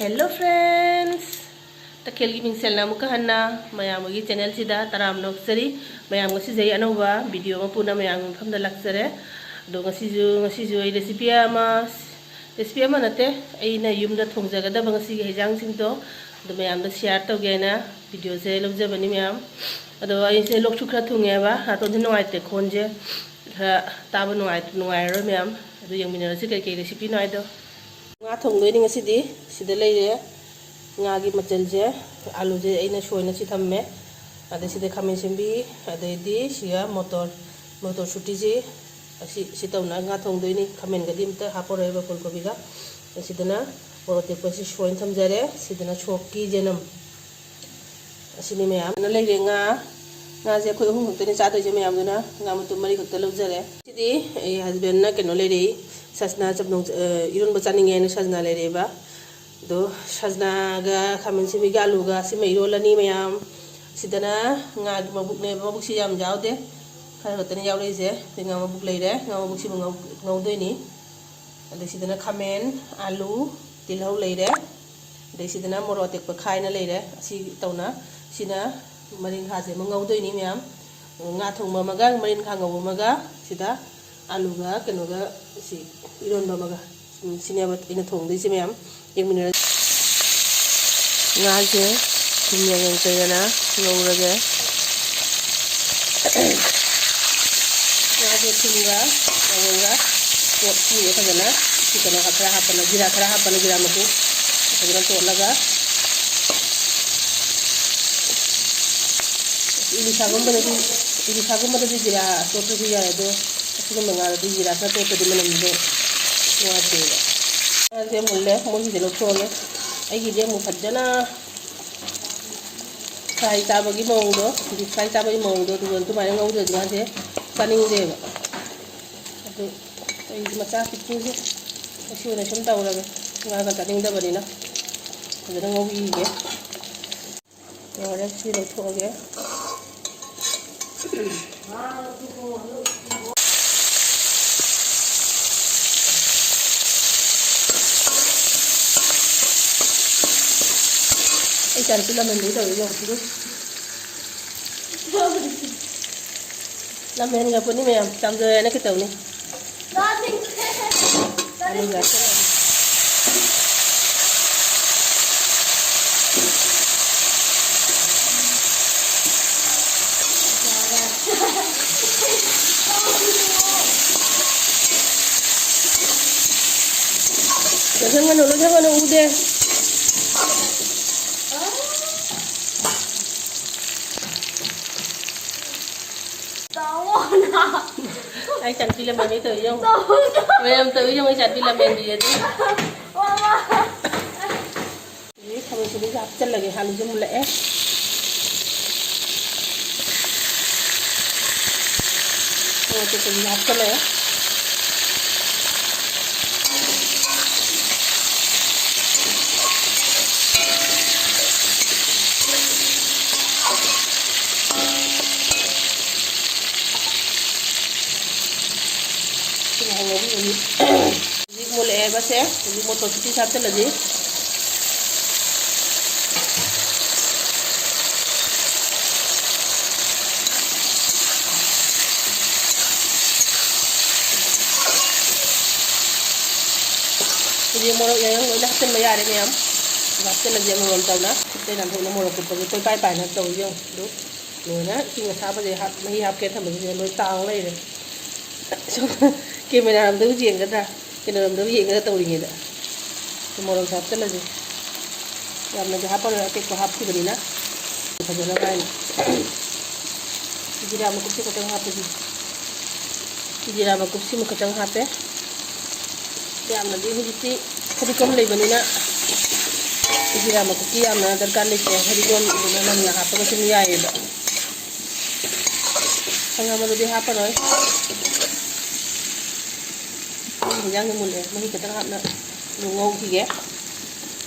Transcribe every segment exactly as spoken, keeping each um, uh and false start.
Hello friends, ꯇꯈꯦꯜꯒꯤ ꯃꯤꯡꯁꯦꯜꯅ ꯑꯃꯨꯛꯀ ꯍꯟꯅ ꯃꯌꯥꯝꯒꯤ ꯆꯦꯅꯦꯜꯁꯤꯗ ꯇꯔꯥꯝꯅ ꯑꯣꯛꯆꯔꯤ꯫ ꯃꯌꯥꯝ, ꯉꯁꯤꯁꯦ ꯑꯩ ꯑꯅꯧꯕ ꯚꯤꯗꯤꯑꯣ ꯑꯃ ꯄꯨꯅ ꯃꯌꯥꯝꯒꯤ ꯃꯐꯝꯗ ꯂꯥꯛꯆꯔꯦ꯫ ꯑꯗꯣ ꯉꯁꯤꯁꯨ ꯉꯁꯤꯁꯨ ꯑꯩ ꯔꯦꯁꯤꯄꯤ ꯑꯃ, ꯔꯦꯁꯤꯄꯤ ꯑꯃ ꯅꯠꯇꯦ, ꯑꯩꯅ ꯌꯨꯝꯗ ꯊꯣꯡꯖꯒꯗꯕ ꯉꯁꯤꯒꯤ ꯍꯩꯖꯥꯡꯁꯤꯡꯗꯣ ꯑꯗꯨ ꯃꯌꯥꯝꯗ ꯁꯤꯌꯥꯔ ꯇꯧꯒꯦ ꯍꯥꯏꯅ ꯚꯤꯗꯤꯑꯣꯁꯦ ꯂꯧꯖꯕꯅꯤ ꯃꯌꯥꯝ꯫ ꯑꯗꯣ ꯑꯩꯁꯦ ꯂꯣꯛꯁꯨ ꯈꯔ ꯊꯨꯡꯉꯦꯕ, ꯅꯥꯇꯣꯟꯁꯦ ꯅꯨꯡꯉꯥꯏꯇꯦ, ꯈꯣꯟꯁꯦ ꯈꯔ ꯇꯥꯕ ꯅꯨꯡꯉꯥꯏ-, ꯅꯨꯡꯉꯥꯏꯔꯔꯣꯏ ꯃꯌꯥꯝ꯫ ꯑꯗꯨ ꯌꯦꯡꯃꯤꯟꯅꯔꯁꯤ ꯀꯩꯀꯩ ꯔꯦꯁꯤꯄꯤꯅꯣ ꯍꯥꯏꯗꯣ꯫ ꯉꯥ ꯊꯣꯡꯗꯣꯏꯅꯤ ꯉꯁꯤꯗꯤ꯫ ꯁꯤꯗ ꯂꯩꯔꯦ ꯉꯥꯒꯤ ꯃꯆꯜꯁꯦ, ꯑꯥꯂꯨꯁꯦ ꯑꯩꯅ ꯁꯣꯏꯅ ꯁꯤ ꯊꯝꯃꯦ, ꯑꯗꯩ ꯁꯤꯗ ꯈꯥꯃꯦꯟ ꯑꯁꯤꯟꯕꯤ, ꯑꯗꯩꯗꯤ ꯁꯤꯒ ꯃꯣꯇꯣꯔ, ꯃꯣꯇꯣꯔ ꯁꯨꯇꯤꯁꯤ ꯑꯁꯤ, ꯁꯤ ꯇꯧꯅ ꯉꯥ ꯊꯣꯡꯗꯣꯏꯅꯤ꯫ ꯈꯥꯃꯦꯟꯒꯗꯤ ꯑꯃꯇ ꯍꯥꯞꯄꯔꯣꯏꯕ, ꯐꯨꯜ ꯀꯣꯕꯤꯒ꯫ ꯁꯤꯗꯅ ꯃꯣꯔꯣꯛ ꯑꯇꯦꯛꯄꯁꯤ ꯁꯣꯏꯅ ꯊꯝꯖꯔꯦ꯫ ꯁꯤꯗꯅ ꯁꯣꯛꯀꯤ ꯆꯅꯝ꯫ ꯑꯁꯤꯅꯤ ꯃꯌꯥꯝ꯫ ꯑꯗꯨꯅ ꯂꯩꯔꯦ ꯉꯥ꯫ ꯉꯥꯁꯦ ꯑꯩꯈꯣꯏ ꯑꯍꯨꯝ ꯈꯛꯇꯅꯤ ꯆꯥꯗꯣꯏꯁꯦ ꯃꯌꯥꯝꯗꯨꯅ꯫ ꯉꯥ ꯃꯇꯨꯝ ꯃꯔꯤ ꯈꯛꯇ ꯂꯧꯖꯔꯦ꯫ ꯁꯤꯗꯤ ꯑꯩ ꯍꯁꯕꯦꯟꯅ ꯀꯩꯅꯣ ꯂꯩꯔꯛꯏ, ꯁꯖꯅꯥ ꯆꯝꯊꯣꯡ, ꯑ, ꯏꯔꯣꯟꯕ ꯆꯥꯅꯤꯡꯉꯦ ꯍꯥꯏꯅ ꯁꯖꯅꯥ ꯂꯩꯔꯛꯑꯦꯕ꯫ ꯑꯗꯣ ꯁꯖꯅꯥꯒ ꯈꯥꯃꯦꯟ ꯑꯁꯤꯟꯕꯤꯒ ꯑꯂꯨꯒ ꯁꯤꯃ ꯏꯔꯣꯜꯂꯅꯤ ꯃꯌꯥꯝ꯫ ꯁꯤꯗꯅ ꯉꯥꯒꯤ ꯃꯕꯨꯛꯅꯦꯕ, ꯃꯕꯨꯛꯁꯤ ꯌꯥꯝ ꯌꯥꯎꯗꯦ, ꯈꯔ ꯈꯛꯇꯅꯤ ꯌꯥꯎꯔꯛꯏꯁꯦ꯫ ꯑꯗꯩ ꯉꯥ ꯃꯕꯨꯛ ꯂꯩꯔꯦ, ꯉꯥ ꯃꯕꯨꯛꯁꯤꯕꯨ ꯉꯧ-, ꯉꯧꯗꯣꯏꯅꯤ꯫ ꯑꯗꯩ ꯁꯤꯗꯅ ꯈꯥꯃꯦꯟ, ꯑꯥꯂꯨ, ꯇꯤꯜꯍꯧ ꯂꯩꯔꯦ꯫ ꯑꯗꯩ ꯁꯤꯗꯅ ꯃꯣꯔꯣꯛ ꯑꯇꯦꯛꯄ ꯈꯥꯏꯅ ꯂꯩꯔꯦ꯫ ꯑꯁꯤ ꯇꯧꯅ ꯁꯤꯅ ꯃꯔꯤꯡꯈꯥꯁꯦ ꯑꯃ ꯉꯧꯗꯣꯏꯅꯤ ꯃꯌꯥꯝ꯫ ꯉꯥ ꯊꯣꯡꯕ ꯑꯃꯒ ꯃꯔꯤꯡꯈꯥ ꯉꯧꯕ ꯑꯃꯒ ꯁꯤꯗ ꯑꯥꯂꯨꯒ ꯀꯩꯅꯣꯒ ꯁꯤ ꯏꯔꯣꯟꯕ ꯑꯃꯒ꯫ ꯎꯝ, ꯁꯤꯅꯦꯕ ꯑꯩꯅ ꯊꯣꯡꯗꯣꯏꯁꯦ ꯃꯌꯥꯝ꯫ ꯌꯦꯡꯃꯤꯟꯅꯔꯁꯤ꯫ ꯉꯥꯁꯦ ꯊꯨꯝ ꯌꯥꯏꯉꯪ ꯇꯩꯔꯅ ꯉꯧꯔꯒꯦ꯫ ꯉꯥꯁꯦ ꯊꯨꯝꯒ ꯌꯥꯏꯉꯪꯒ ꯇꯣꯠꯄꯤꯔꯦ ꯐꯖꯅ꯫ ꯁꯤ ꯀꯩꯅꯣ ꯈꯔ ꯍꯥꯞꯄꯅ, ꯖꯤꯔꯥ ꯈꯔ ꯍꯥꯞꯄꯅ, ꯖꯤꯔꯥ ꯃꯀꯨ ꯐꯖꯅ ꯇꯣꯠꯂꯒ꯫ ꯏꯂꯤꯁꯥꯒꯨꯝꯕꯗꯗꯤ, ꯏꯂꯤꯁꯥꯒꯨꯝꯕꯗꯗꯤ ꯖꯤꯔꯥ ꯇꯣꯠꯄꯁꯨ ꯌꯥꯏ, ꯑꯗꯣ ꯑꯁꯤꯒꯨꯝꯕ ꯉꯥꯗꯗꯤ ꯖꯤꯔꯥ ꯈꯔ ꯇꯣꯠꯄꯗꯤ ꯃꯅꯝꯗꯣ ꯅꯨꯡꯉꯥꯏꯇꯦꯕ꯫ ꯉꯥꯁꯦ ꯃꯨꯜꯂꯦ, ꯃꯨꯜꯂꯤꯁꯦ ꯂꯧꯊꯣꯛꯑꯒꯦ꯫ ꯑꯩꯒꯤꯗꯤ ꯑꯃꯨꯛ ꯐꯖꯅ ꯐ꯭ꯔꯥꯏ ꯆꯥꯕꯒꯤ ꯃꯑꯣꯡꯗꯣ, ꯗꯤꯞ ꯐ꯭ꯔꯥꯏ ꯆꯥꯕꯒꯤ ꯃꯑꯣꯡꯗꯣ, ꯑꯗꯨꯒ ꯑꯗꯨꯃꯥꯏꯅ ꯉꯧꯗ꯭ꯔꯗꯤ ꯉꯥꯁꯦ ꯆꯥꯅꯤꯡꯗꯦꯕ꯫ ꯑꯗꯨ ꯑꯩꯗꯤ ꯃꯆꯥ ꯄꯤꯛꯇ꯭ꯔꯨꯁꯦ ꯑꯁꯤ ꯑꯣꯏꯅ ꯁꯨꯝ ꯇꯧꯔꯒꯦ, ꯉꯥꯒ ꯆꯥꯅꯤꯡꯗꯕꯅꯤꯅ꯫ ꯐꯖꯅ ꯉꯧꯕꯤꯒꯦ꯫ ꯂꯣꯏꯔꯦ, ꯁꯤ ꯂꯧꯊꯣꯛꯑꯒꯦ꯫ ꯏꯆꯥꯅꯨꯄꯤ ꯂꯝꯍꯦꯟꯕꯤ ꯇꯧꯔꯤ ꯌꯦꯡꯉꯨ꯫ ꯂꯝꯍꯦꯟꯈ꯭ꯔ ꯄꯣꯠꯅꯤ ꯃꯌꯥꯝ, ꯆꯥꯝꯖꯔꯦꯅ ꯀꯩꯇꯧꯅꯤ? ꯆꯥꯅꯤꯡꯗꯦ꯫ ꯆꯥꯅꯤꯡꯗꯦ꯫ ꯂꯣꯏꯁꯟꯒꯅꯨ, ꯂꯣꯏꯁꯟꯒꯅꯨ, ꯎꯗꯦ꯫ ꯇꯧꯑꯣꯅ꯫ ꯑꯩ ꯆꯥꯟꯕꯤ ꯂꯝꯍꯦꯟꯕꯤ ꯇꯧꯔꯤ ꯌꯦꯡꯉꯨ꯫ ꯇꯧꯑꯣꯅ꯫ ꯃꯌꯥꯝ ꯇꯧꯔꯤ ꯌꯦꯡꯉꯨ, ꯑꯩ ꯆꯥꯟꯕꯤ ꯂꯝꯍꯦꯟꯕꯤ ꯑꯗꯨ꯫ ꯃꯃꯥ꯫ ꯑꯗꯒꯤ ꯈꯥꯃꯦꯟ ꯑꯁꯤꯟꯕꯤꯁꯦ ꯍꯥꯞꯆꯤꯜꯂꯒꯦ, ꯑꯂꯨꯁꯦ ꯃꯨꯜꯂꯛꯑꯦ꯫ ꯃꯣꯔꯣꯛ ꯑꯇꯦꯛꯄꯁꯤꯁꯨ ꯍꯥꯞꯆꯤꯜꯂꯛꯑꯦ꯫ ꯁꯤꯅ ꯍꯧꯔꯒ ꯍꯧꯖꯤꯛ ꯃꯨꯜꯂꯛꯑꯦꯕꯁꯦ꯫ ꯍꯧꯖꯤꯛ ꯃꯣꯇꯣꯔ ꯈꯤꯇꯪ ꯍꯥꯞꯆꯤꯜꯂꯁꯤ꯫ ꯍꯧꯖꯤꯛ ꯃꯣꯔꯣꯛ ꯌꯥꯏꯉꯪ ꯂꯣꯏꯅ ꯍꯥꯞꯆꯤꯟꯕ ꯌꯥꯔꯦ ꯃꯌꯥꯝ꯫ ꯑꯗꯨ ꯍꯥꯞꯆꯤꯜꯂꯁꯤ ꯑꯃꯃꯝ ꯇꯧꯅ꯫ ꯈꯨꯠꯇ ꯅꯥꯟꯊꯣꯛꯅ ꯃꯣꯔꯣꯛ ꯀꯨꯞꯄꯁꯦ ꯀꯣꯏꯄꯥꯏ ꯄꯥꯏꯅ ꯇꯧꯔꯤ ꯌꯦꯡꯉꯨ꯫ ꯑꯗꯨ ꯂꯣꯏꯅ ꯏꯁꯤꯡ ꯑꯁꯥꯕꯁꯦ ꯍꯥꯞ-, ꯃꯍꯤ ꯍꯥꯞꯀꯦ ꯊꯝꯕꯁꯤꯗ ꯂꯣꯏ ꯇꯥꯎ ꯂꯩꯔꯦ꯫ ꯁꯨꯝ ꯀꯦꯃꯦꯔꯥꯔꯣꯝꯗꯕꯨ ꯌꯦꯡꯒꯗ꯭ꯔꯥ, ꯀꯩꯅꯣꯔꯣꯝꯗꯕꯨ ꯌꯦꯡꯒꯗ꯭ꯔꯥ ꯇꯧꯔꯤꯉꯩꯗ ꯃꯣꯔꯣꯛꯁꯦ ꯍꯥꯞꯆꯤꯜꯂꯁꯤ꯫ ꯌꯥꯝꯅꯗꯤ ꯍꯥꯞꯄꯔꯣꯏ, ꯑꯇꯦꯛꯄ ꯍꯥꯞꯈꯤꯕꯅꯤꯅ꯫ ꯐꯖꯅꯕ ꯍꯥꯏꯅ ꯖꯤꯔꯥ ꯃꯀꯨꯞꯁꯦ ꯈꯛꯇꯪ ꯍꯥꯞꯄꯁꯤ꯫ ꯖꯤꯔꯥ ꯃꯀꯨꯞꯁꯤꯃ ꯈꯛꯇꯪ ꯍꯥꯞꯄꯦ꯫ ꯌꯥꯝꯅꯗꯤ ꯍꯧꯖꯤꯛꯇꯤ ꯐꯗꯤꯒꯣꯝ ꯂꯩꯕꯅꯤꯅ ꯖꯤꯔꯥ ꯃꯀꯨꯞꯇꯤ ꯌꯥꯝꯅ ꯗꯔꯀꯥꯔ ꯂꯩꯇꯦ, ꯐꯗꯤꯒꯣꯝꯗꯨꯅ ꯅꯝꯅ ꯍꯥꯞꯄꯒ ꯑꯗꯨꯝ ꯌꯥꯏꯌꯦꯕ꯫ ꯍꯪꯒꯥꯝ ꯃꯔꯨꯗꯤ ꯍꯥꯞꯄꯔꯣꯏ꯫ ꯍꯤꯟꯖꯥꯡꯁꯦ ꯃꯨꯜꯂꯦ, ꯃꯍꯤ ꯈꯤꯇꯪ ꯍꯥꯞꯅ ꯑꯗꯨꯝ ꯉꯧꯈꯤꯒꯦ꯫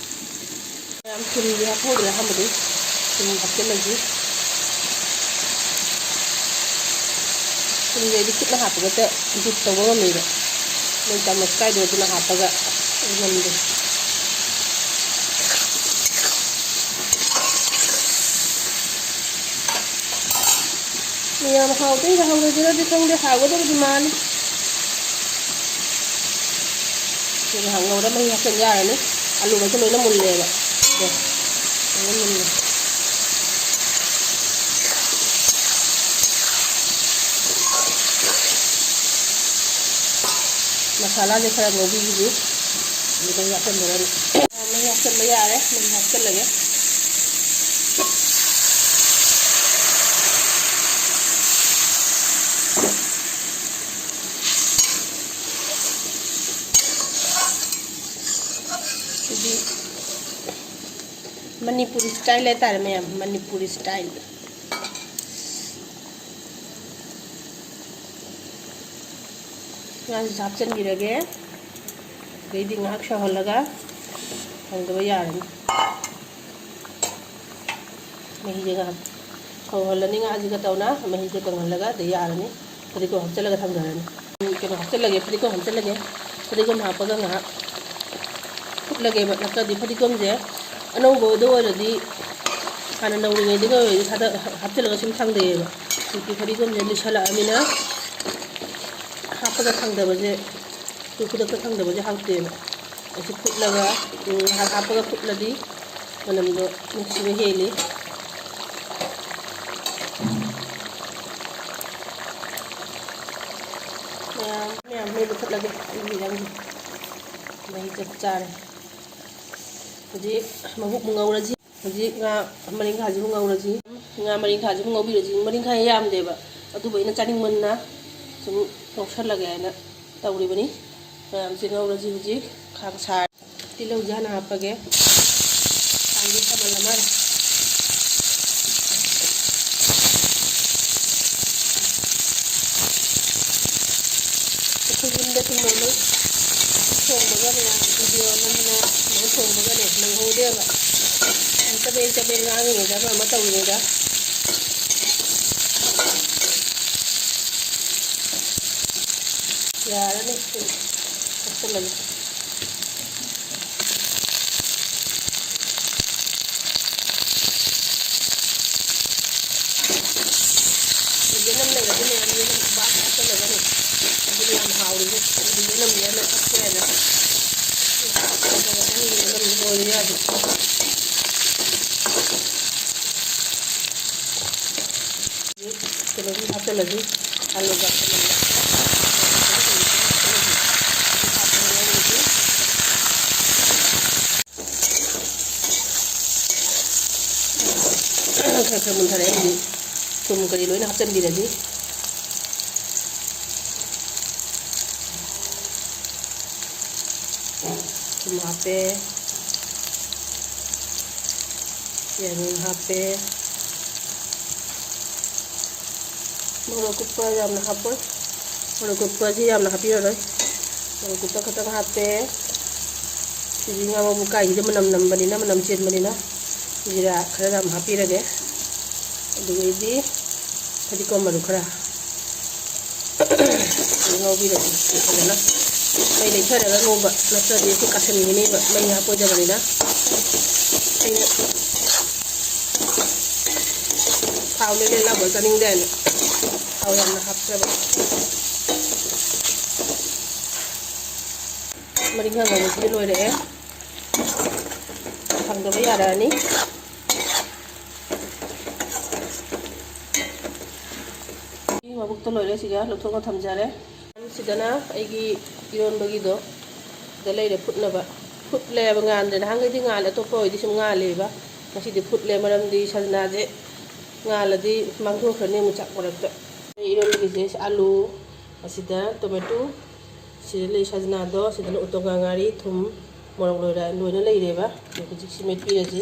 ꯃꯌꯥꯝ ꯊꯨꯝꯗꯤ ꯍꯥꯞꯍꯧꯗ꯭ꯔꯦ ꯑꯍꯥꯟꯕꯗꯤ꯫ ꯊꯨꯝ ꯍꯥꯞꯆꯤꯜꯂꯁꯤ꯫ ꯊꯨꯝꯁꯦ ꯑꯩꯗꯤ ꯈꯨꯠꯅ ꯍꯥꯞꯄꯒꯇ ꯖꯨꯠ ꯇꯧꯕ ꯉꯝꯃꯦꯕ꯫ ꯃꯣꯏ ꯆꯥꯃꯁ ꯀꯥꯏꯗꯣ ꯑꯗꯨꯅ ꯍꯥꯞꯄꯒ ꯉꯝꯗꯦ꯫ ꯌꯥꯝ ꯍꯥꯎꯗꯣꯏꯔ ꯍꯥꯎꯔꯣꯏꯗꯣꯏꯔꯗꯤ ꯈꯪꯗꯦ, ꯍꯥꯎꯒꯗꯕꯗꯤ ꯃꯥꯜꯂꯤ꯫ ꯁꯤ ꯉꯥꯏꯍꯥꯛ ꯉꯧꯔ ꯃꯍꯤ ꯍꯥꯞꯆꯤꯟ ꯌꯥꯔꯅꯤ꯫ ꯑꯂꯨꯒꯁꯨ ꯂꯣꯏꯅ ꯃꯨꯜꯂꯦꯕ꯫ ꯁꯦ, ꯂꯣꯏꯅ ꯃꯨꯜꯂꯦ꯫ ꯃꯁꯥꯂꯥꯁꯦ ꯈꯔ ꯉꯧꯕꯤꯈꯤꯁꯤ꯫ ꯑꯗꯨꯒ ꯍꯥꯞꯆꯤꯟꯕꯤꯔꯅꯤ꯫ ꯃꯍꯤ ꯍꯥꯞꯆꯤꯟꯕ ꯌꯥꯔꯦ꯫ ꯃꯍꯤ ꯍꯥꯞꯆꯤꯜꯂꯒꯦ꯫ ꯁꯤꯗꯤ ꯃꯅꯤꯄꯨꯔꯤ style ꯍꯥꯏꯇꯥꯔꯦ ꯃꯌꯥꯝ, ꯃꯅꯤꯄꯨꯔꯤ style꯫ ꯉꯥꯁꯤꯁꯨ ꯍꯥꯞꯆꯤꯟꯕꯤꯔꯒꯦ꯫ ꯑꯗꯩꯗꯤ ꯉꯥꯏꯍꯥꯛ ꯁꯧꯍꯜꯂꯒ ꯊꯝꯗꯕ ꯌꯥꯔꯅꯤ꯫ ꯃꯍꯤꯁꯦ ꯉꯥꯏꯍꯥꯛ ꯁꯧꯍꯜꯂꯅꯤ꯫ ꯉꯥꯁꯤꯒ ꯇꯧꯅ ꯃꯍꯤꯁꯦ ꯀꯪꯍꯜꯂꯒ ꯑꯗꯩ ꯌꯥꯔꯅꯤ꯫ ꯐꯗꯤꯒꯣꯝ ꯍꯥꯞꯆꯤꯜꯂꯒ ꯊꯝꯖꯔꯅꯤ꯫ ꯀꯩꯅꯣ ꯍꯥꯞꯆꯤꯜꯂꯒꯦ, ꯐꯗꯤꯒꯣꯝ ꯍꯥꯞꯆꯤꯜꯂꯒꯦ꯫ ꯐꯗꯤꯒꯣꯝ ꯍꯥꯞꯄꯒ ꯉꯥꯏꯍꯥꯛ ꯐꯨꯠꯂꯒꯦꯕ꯫ ꯅꯠꯇ꯭ꯔꯗꯤ ꯐꯗꯤꯒꯣꯝꯁꯦ ꯑꯅꯧꯕꯗ ꯑꯣꯏꯔꯗꯤ, ꯍꯥꯟꯅ ꯅꯧꯔꯤꯉꯩꯗꯒ ꯑꯣꯏꯔꯗꯤ ꯊꯥꯗ-, ꯍꯥꯞꯆꯤꯜꯂꯒ ꯁꯨꯝ ꯊꯥꯡꯗꯩꯌꯦꯕ꯫ ꯍꯧꯖꯤꯛꯇꯤ ꯐꯗꯤꯒꯣꯝꯁꯦ ꯂꯤꯁꯜꯂꯛꯑꯃꯤꯅ ꯍꯥꯞꯄꯒ ꯊꯥꯡꯗꯕꯁꯦ, ꯈꯨꯗꯛꯇ ꯊꯥꯡꯗꯕꯁꯦ ꯍꯥꯎꯇꯦꯕ꯫ ꯑꯁꯤ ꯐꯨꯠꯂꯒ, ꯎꯝ, ꯉꯥꯏꯍꯥꯛ ꯍꯥꯞꯄꯒ ꯐꯨꯠꯂꯗꯤ ꯃꯅꯝꯗꯣ ꯅꯨꯡꯁꯤꯕ ꯍꯦꯜꯂꯤ꯫ ꯃꯌꯥꯝ, ꯃꯌꯥꯝ ꯂꯣꯏ ꯂꯧꯈꯠꯂꯒꯦ ꯑꯩꯒꯤ ꯍꯤꯟꯖꯥꯡꯁꯦ꯫ ꯃꯍꯤ ꯆꯞ ꯆꯥꯔꯦ꯫ ꯍꯧꯖꯤꯛ ꯃꯕꯨꯛ ꯉꯧꯔꯁꯤ꯫ ꯍꯧꯖꯤꯛ ꯉꯥ ꯃꯔꯤꯡꯈꯥꯁꯤꯕꯨ ꯉꯧꯔꯁꯤ꯫ ꯉꯥ ꯃꯔꯤꯡꯈꯥꯁꯤꯕꯨ ꯉꯧꯕꯤꯔꯁꯤ꯫ ꯃꯔꯤꯡꯈꯥ ꯌꯥꯝꯗꯦꯕ, ꯑꯗꯨꯕꯨ ꯑꯩꯅ ꯆꯥꯅꯤꯡꯃꯟꯅ ꯁꯨꯝ ꯉꯧꯁꯜꯂꯒꯦ ꯍꯥꯏꯅ ꯇꯧꯔꯤꯕꯅꯤ꯫ ꯃꯌꯥꯝꯁꯦ ꯉꯧꯔꯁꯤ꯫ ꯍꯧꯖꯤꯛ ꯈꯥꯡ ꯁꯥꯔꯦ꯫ ꯇꯤꯜꯍꯧꯁꯦ ꯍꯥꯟꯅ ꯍꯥꯞꯄꯒꯦ꯫ ꯈꯥꯡꯁꯦ ꯁꯥꯃꯜꯂ ꯃꯥꯜꯂꯦ꯫ ꯑꯩꯈꯣꯏ ꯌꯨꯝꯗ ꯁꯨꯝ ꯅꯣꯡꯃꯩ ꯊꯣꯡꯕꯒ ꯃꯌꯥꯝ video ꯅꯝꯗꯅ ꯁꯨꯃꯥꯏꯅ ꯊꯣꯡꯕꯒꯅꯦ ꯅꯪꯍꯧꯗꯦꯕ꯫ ꯆꯕꯦꯡ ꯆꯕꯦꯡ ꯉꯥꯡꯉꯤꯉꯩꯗ, ꯑꯃ ꯑꯃ ꯇꯧꯔꯤꯉꯩꯗ꯫ ꯌꯥꯔꯅꯤ꯫ ꯍꯥꯞꯆꯤꯜꯂꯒꯦ꯫ ꯁꯤ ꯍꯥꯎꯔꯤꯁꯦ ꯑꯗꯨꯗꯤ ꯅꯝꯃꯤ ꯌꯥꯝꯅ ꯊꯛꯄ ꯌꯥꯏꯗ꯫ ꯅꯝꯃꯤ ꯂꯣꯏꯔꯦ ꯌꯥꯗꯦ꯫ ꯀꯩꯅꯣꯁꯨ ꯍꯥꯞꯆꯤꯜꯂꯁꯤ꯫ ꯑꯂꯨꯒ ꯍꯥꯞꯆꯤꯜꯂꯒ ꯈꯔ ꯈꯔ ꯃꯨꯟꯊꯔꯛꯑꯦ꯫ ꯍꯧꯖꯤꯛ ꯊꯨꯝ ꯀꯔꯤ ꯂꯣꯏꯅ ꯍꯥꯞꯆꯤꯟꯕꯤꯔꯁꯤ꯫ ꯊꯨꯝ ꯍꯥꯞꯄꯦ꯫ ꯌꯥꯏꯉꯪ ꯍꯥꯞꯄꯦ꯫ ꯃꯣꯔꯣꯛ ꯑꯀꯨꯞꯄ ꯌꯥꯝꯅ ꯍꯥꯞꯄꯣꯏ꯫ ꯃꯣꯔꯣꯛ ꯑꯀꯨꯞꯄꯁꯤ ꯌꯥꯝꯅ ꯍꯥꯞꯄꯤꯔꯔꯣꯏ꯫ ꯃꯣꯔꯣꯛ ꯑꯀꯨꯞꯄ ꯈꯛꯇꯪ ꯍꯥꯞꯄꯦ꯫ ꯁꯤꯗꯤ ꯉꯥ ꯃꯔꯨ ꯀꯥꯏꯁꯤꯗ ꯃꯅꯝ ꯅꯝꯕꯅꯤꯅ, ꯃꯅꯝ ꯆꯦꯟꯕꯅꯤꯅ ꯖꯤꯔꯥ ꯈꯔ ꯌꯥꯝ ꯍꯥꯞꯄꯤꯔꯒꯦ꯫ ꯑꯗꯨꯗꯩꯗꯤ ꯐꯗꯤꯒꯣꯝ ꯃꯔꯨ ꯈꯔ ꯉꯧꯕꯤꯔꯒꯦ ꯐꯖꯅ꯫ ꯃꯩ ꯂꯩꯊꯔꯒ ꯉꯧꯕ ꯅꯠꯇ꯭ꯔꯗꯤ ꯑꯩꯈꯣꯏ ꯀꯥꯁꯟꯈꯤꯅꯦꯕ, ꯃꯩ ꯍꯥꯞꯄꯣꯏꯗꯕꯅꯤꯅ꯫ ꯑꯩꯅ ꯊꯥꯎ ꯂꯩ ꯂꯩ ꯂꯥꯎꯕ ꯆꯥꯅꯤꯡꯗꯦ ꯍꯥꯏꯅ ꯊꯥꯎ ꯌꯥꯝꯅ ꯍꯥꯞꯇ꯭ꯔꯕ꯫ ꯃꯔꯤꯡꯈꯥ ꯉꯧꯕꯁꯤꯗꯤ ꯂꯣꯏꯔꯛꯑꯦ꯫ ꯊꯥꯡꯗꯕ ꯌꯥꯔꯛꯑꯅꯤ꯫ ꯃꯕꯨꯛꯇ ꯂꯣꯏꯔꯦ, ꯁꯤꯒ ꯂꯧꯊꯣꯛꯑꯒ ꯊꯝꯖꯔꯦ꯫ ꯁꯤꯗꯅ ꯑꯩꯒꯤ ꯏꯔꯣꯟꯕꯒꯤꯗꯣ ꯁꯤꯗ ꯂꯩꯔꯦ ꯐꯨꯠꯅꯕ꯫ ꯐꯨꯠꯂꯦꯕ, ꯉꯥꯟꯗ꯭ꯔꯦ꯫ ꯅꯍꯥꯟꯈꯩꯗꯤ ꯉꯥꯜꯂꯦ, ꯑꯇꯣꯞꯄ ꯑꯣꯏꯗꯤ ꯁꯨꯝ ꯉꯥꯜꯂꯦꯕ꯫ ꯉꯁꯤꯗꯤ ꯐꯨꯠꯂꯦ, ꯃꯔꯝꯗꯤ ꯁꯖꯅꯥꯁꯦ ꯉꯥꯜꯂꯗꯤ ꯃꯥꯡꯊꯣꯛꯈ꯭ꯔꯅꯤ ꯑꯃꯨꯛ ꯆꯥꯛ ꯃꯔꯛꯇ꯫ ꯑꯩ ꯏꯔꯣꯟꯕꯒꯤꯁꯦ ꯑꯂꯨ, ꯑꯁꯤꯗ ꯇꯣꯃꯦꯇꯣ, ꯁꯤꯗ ꯂꯩ ꯁꯖꯅꯥꯗꯣ, ꯁꯤꯗꯅ ꯎꯇꯣꯡꯒ ꯉꯥꯔꯤ, ꯊꯨꯝ, ꯃꯣꯔꯣꯛ ꯂꯣꯏꯔ-, ꯂꯣꯏꯅ ꯂꯩꯔꯦꯕ꯫ ꯑꯗꯣ ꯍꯧꯖꯤꯛꯁꯤ ꯃꯦꯠꯄꯤꯔꯁꯤ꯫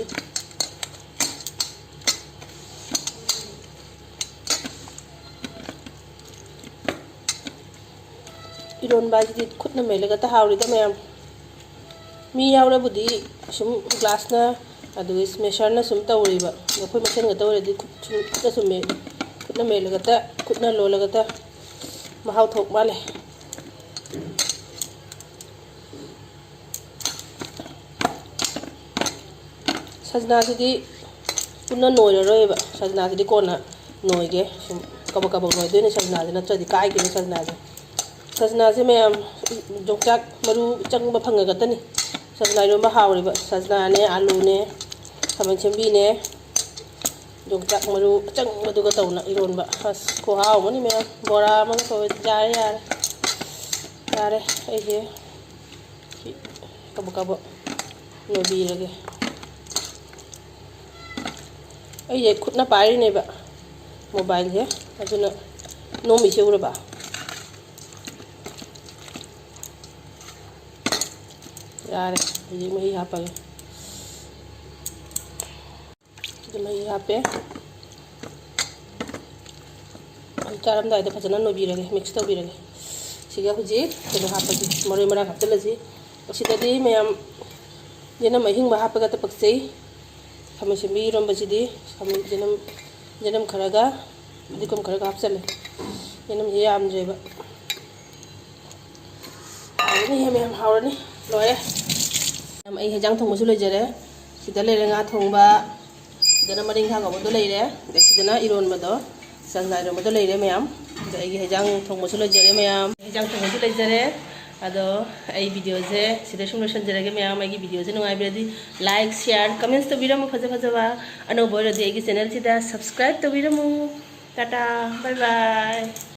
ꯏꯔꯣꯟꯕ ꯍꯥꯏꯁꯤꯗꯤ ꯈꯨꯠꯅ ꯃꯦꯠꯂꯒꯇ ꯍꯥꯎꯔꯤꯗ ꯃꯌꯥꯝ꯫ ꯃꯤ ꯌꯥꯎꯔꯕꯨꯗꯤ ꯁꯨꯝ ꯒ꯭ꯂꯥꯁꯅ ꯑꯗꯨꯒ ꯁ꯭ꯃꯦꯁꯔꯅ ꯁꯨꯝ ꯇꯧꯔꯤꯕ꯫ ꯑꯗꯣ ꯑꯩꯈꯣꯏ ꯃꯁꯦꯟ ꯈꯛꯇ ꯑꯣꯏꯔꯗꯤ ꯈꯨꯠ ꯁꯨꯝ ꯈꯨꯠꯅ ꯁꯨꯝ ꯃꯦꯠ-, ꯈꯨꯠꯅ ꯃꯦꯠꯂꯒꯇ, ꯈꯨꯠꯅ ꯂꯣꯜꯂꯒꯇ ꯃꯍꯥꯎ ꯊꯣꯛ ꯃꯥꯜꯂꯦ꯫ ꯁꯖꯅꯥꯁꯤꯗꯤ ꯄꯨꯟꯅ ꯅꯣꯏꯔꯔꯣꯏꯕ꯫ ꯁꯖꯅꯥꯁꯤꯗꯤ ꯀꯣꯟꯅ ꯅꯣꯏꯒꯦ꯫ ꯁꯨꯝ ꯀꯕꯛ ꯀꯕꯛ ꯅꯣꯏꯗꯣꯏꯅꯦ ꯁꯖꯅꯥꯁꯦ, ꯅꯠꯇ꯭ꯔꯗꯤ ꯀꯥꯏꯒꯤꯅꯤ ꯁꯖꯅꯥꯁꯦ꯫ ꯁꯖꯅꯥꯁꯦ ꯃꯌꯥꯝ ꯌꯣꯡꯆꯥꯛ ꯃꯔꯨ ꯑꯆꯪꯕ ꯐꯪꯉꯒꯇꯅꯤ ꯁꯖꯅꯥ ꯏꯔꯣꯟꯕ ꯍꯥꯎꯔꯤꯕ꯫ ꯁꯖꯅꯥꯅꯦ, ꯑꯂꯨꯅꯦ, ꯈꯥꯃꯦꯟ ꯑꯁꯤꯟꯕꯤꯅꯦ, ꯌꯣꯡꯆꯥꯛ ꯃꯔꯨ ꯑꯆꯪꯕꯗꯨꯒ ꯇꯧꯅ ꯏꯔꯣꯟꯕ꯫ ꯑꯁ, ꯈꯨꯍꯥꯎ ꯑꯃꯅꯤ ꯃꯌꯥꯝ꯫ ꯕꯣꯔꯥ ꯑꯃꯒ ꯇꯧꯔꯦ꯫ ꯌꯥꯔꯦ, ꯌꯥꯔꯦ꯫ ꯌꯥꯔꯦ, ꯑꯩꯁꯦ ꯁꯤ ꯀꯕꯛ ꯀꯕꯛ ꯅꯣꯏꯕꯤꯔꯒꯦ꯫ ꯑꯩꯁꯦ ꯈꯨꯠꯅ ꯄꯥꯏꯔꯤꯅꯦꯕ mobileꯁꯦ, ꯑꯗꯨꯅ ꯅꯣꯝꯃꯤꯁꯦ ꯎꯔꯕ? ꯌꯥꯔꯦ, ꯍꯧꯖꯤꯛ ꯃꯍꯤ ꯍꯥꯞꯄꯒꯦ꯫ ꯁꯤꯗ ꯃꯍꯤ ꯍꯥꯞꯄꯦ꯫ ꯑꯗꯨ ꯆꯥꯔꯝꯗꯥꯏꯗ ꯐꯖꯅ ꯅꯣꯏꯕꯤꯔꯒꯦ, mix ꯇꯧꯕꯤꯔꯒꯦ꯫ ꯁꯤꯒ ꯍꯧꯖꯤꯛ ꯀꯩꯅꯣ ꯍꯥꯞꯄꯁꯤ, ꯃꯔꯣꯏ ꯃꯔꯥꯡ ꯍꯥꯞꯆꯤꯜꯂꯁꯤ꯫ ꯑꯁꯤꯗꯗꯤ ꯃꯌꯥꯝ ꯌꯦꯅꯝ ꯑꯍꯤꯡꯕ ꯍꯥꯞꯄꯒ ꯄꯛꯆꯩ꯫ ꯈꯥꯃꯦꯟ ꯑꯁꯤꯟꯕꯤ ꯏꯔꯣꯟꯕꯁꯤꯗꯤ ꯈꯥꯃꯦꯟ, ꯌꯦꯅꯝ, ꯌꯦꯅꯝ ꯈꯔꯒ ꯐꯗꯤꯒꯣꯝ ꯈꯔꯒ ꯍꯥꯞꯆꯜꯂꯦ꯫ ꯌꯦꯅꯝꯁꯦ ꯌꯥꯝꯗ꯭ꯔꯦꯕ꯫ ꯍꯥꯎꯔꯅꯤꯍꯦ ꯃꯌꯥꯝ, ꯍꯥꯎꯔꯅꯤ꯫ ꯂꯣꯏꯔꯦ꯫ ꯃꯌꯥꯝ, ꯑꯩ ꯍꯦꯟꯖꯥꯡ ꯊꯣꯡꯕꯁꯨ ꯂꯣꯏꯖꯔꯦ꯫ ꯁꯤꯗ ꯂꯩꯔꯦ ꯉꯥ ꯊꯣꯡꯕ, ꯁꯤꯗꯅ ꯃꯔꯤꯡꯈꯥ ꯉꯧꯕꯗꯣ ꯂꯩꯔꯦ, ꯑꯗꯩ ꯁꯤꯗꯅ ꯏꯔꯣꯟꯕꯗꯣ, ꯁꯖꯅꯥ ꯏꯔꯣꯟꯕꯗꯣ ꯂꯩꯔꯦ ꯃꯌꯥꯝ꯫ ꯑꯗ ꯑꯩꯒꯤ ꯍꯦꯟꯖꯥꯡ ꯊꯣꯡꯕꯁꯨ ꯂꯣꯏꯖꯔꯦ ꯃꯌꯥꯝ, ꯍꯦꯟꯖꯥꯡ ꯊꯣꯡꯕꯁꯨ ꯂꯣꯏꯖꯔꯦ꯫ ꯑꯗꯣ ꯑꯩ videoꯁꯦ ꯁꯤꯗ ꯁꯨꯝ ꯂꯣꯏꯁꯤꯟꯖꯔꯒꯦ ꯃꯌꯥꯝ꯫ ꯑꯩꯒꯤ videoꯁꯦ ꯅꯨꯡꯉꯥꯏꯕꯤꯔꯗꯤ like, share, comments ꯇꯧꯕꯤꯔꯝꯃꯨ ꯐꯖ ꯐꯖꯕ꯫ ꯑꯅꯧꯕ ꯑꯣꯏꯔꯗꯤ ꯑꯩꯒꯤ channelꯁꯤꯗ subscribe ꯇꯧꯕꯤꯔꯝꯃꯨ꯫ Tata, bye bye꯫